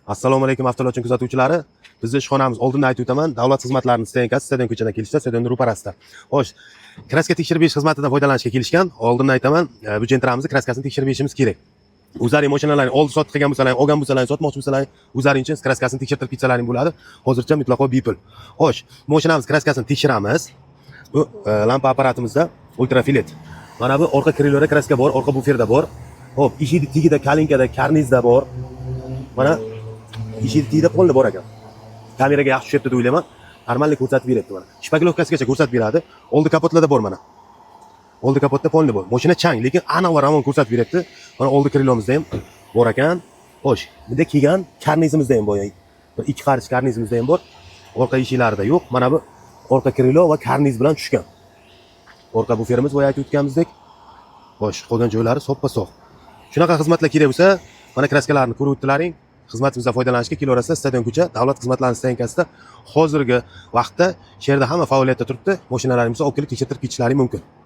Assalomu alaykum, Avtolochin kuzatuvchilari. Bizni ishxonamiz, oldindan aytib o'taman, davlat xizmatlarining стоянка si, stadion ko'chadan kelishda, stadionni ro'parasida. Xo'sh, краска tekshirib berish xizmatidan foydalanishga kelishgan. Oldindan aytaman, bu Gentramizni краска sini tekshirib berishimiz kerak. O'zlaring mashinalaring oldi sotib qilgan bo'lsalaring, olgan bo'lsalaring, sotmoqchi bo'lsalaring, o'zlaring uchun краска sini tekshirtirib ketsalaring bo'ladi. Hozircha mutlaqo bepul. Xo'sh, mashinamiz краска sini tekshiramiz. Bu lampa apparatimizda ultrafiolet. Mana bu orqa крыло da краска bor, orqa buferda bor. Xo'p, eshikni tagida, kalinkada, karnizda bor. Mana eshikni tagida polni bor ekan. Kameraga yaxshi tushyapti deb o'ylayman. Нормальный ko'rsatib beryapti mana. Шпаклёвка sigacha ko'rsatib beradi. Oldi kapotlarda bor mana. Oldi kapotda polni bor. Mashina chang, lekin aniq va ravon ko'rsatib beryapti. Mana oldi крыло mizda ham bor ekan. Xo'sh, bunda kelgan karnizimizda ham bor. Bir ikki qarich karnizimizda ham bor. Orqa eshiklarida yo'q. Mana bu orqa крыло va karniz bilan tushgan. Orqa buferimiz boya aytib o'tganimizdek. Xo'sh, qolgan joylari soppa sog'. Shunaqa xizmatlar kerak bo'lsa, mana краска larni ko'rib o'tdilaring. Xizmatimizdan foydalanishga kelaverasizlar. Stadion ko'cha, davlat xizmatlari стоянка sida hozirgi vaqtda shu yerda hamma faoliyatda turibdi. Mashinalaringizni olib kelib tekshirtirib ketishlaring mumkin.